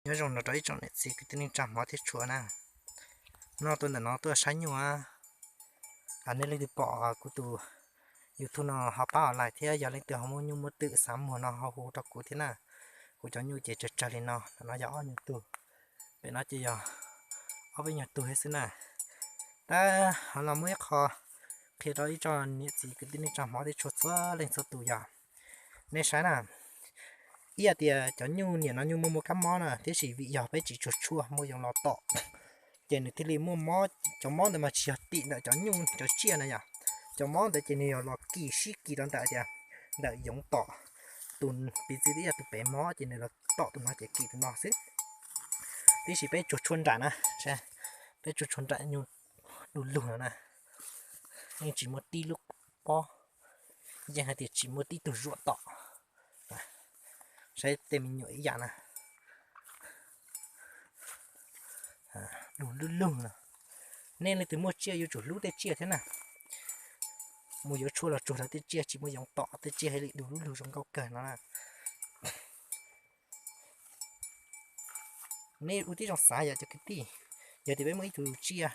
Nyob zoo no rau ib tsoom niam txiv kwv tij neej tsa hmov thiab tshua na. Noj tuaj ntawm no tuaj saib nyuj a. Nej leej twg pom kuv tus YouTube no ho pab online thiab yog leej twg ho muaj nyuj muaj twm xav muag no ho hu rau kuv thiab na. Kuv cov nyuj ces tsawg tsawg li no, no yog ob nyuag tug, pem no ces yog ob peb nyuag tug thiab xwb na. Tab ho los muaj ib qho qhia rau ib tsoom niam txiv kwv tij neej tsa hmov thiab tshua txhua leej txhua tus yog, nej saib na, ib yam tias cov nyuj niam no nyuj muaj muaj kab mob na, tiam sis vim yog peb tsis tsuag tshuaj muab yoov los tom, ces nws thiaj li muaj mob. Cov mob ntawd mas tsis yog tim ntawm cov nyuj cov tsiaj na yom, cov mob ntawd ces nws yog los kis sib kis rau ntawm tias ntawm yoov tom, tus piv txwv twb yog tus pem mob ces nws los tom tus no ces kis tus no xwb. Tiam sis peb tsuag tshuaj nraim na, peb tsuag tshuaj nraim nyuj du lug no na, yeej tsis muaj tib lub pob, yeej hais tias tsis muaj tib tug zuam tom. Saib tej me nyuam ib yam na, du lug lug no. Nej leej twg muaj tsiaj yuav tsum hlub tej tsiaj thiab na. Mus yuav tshuaj los tsuag rau tej tsiaj tsis muaj yoov tom, tej tsiaj thiaj li du lug lug zoo nkauj kawg no na. Nej ua tib zoo xav yom cov kwv tij, yog tias peb muaj ib tug tsiaj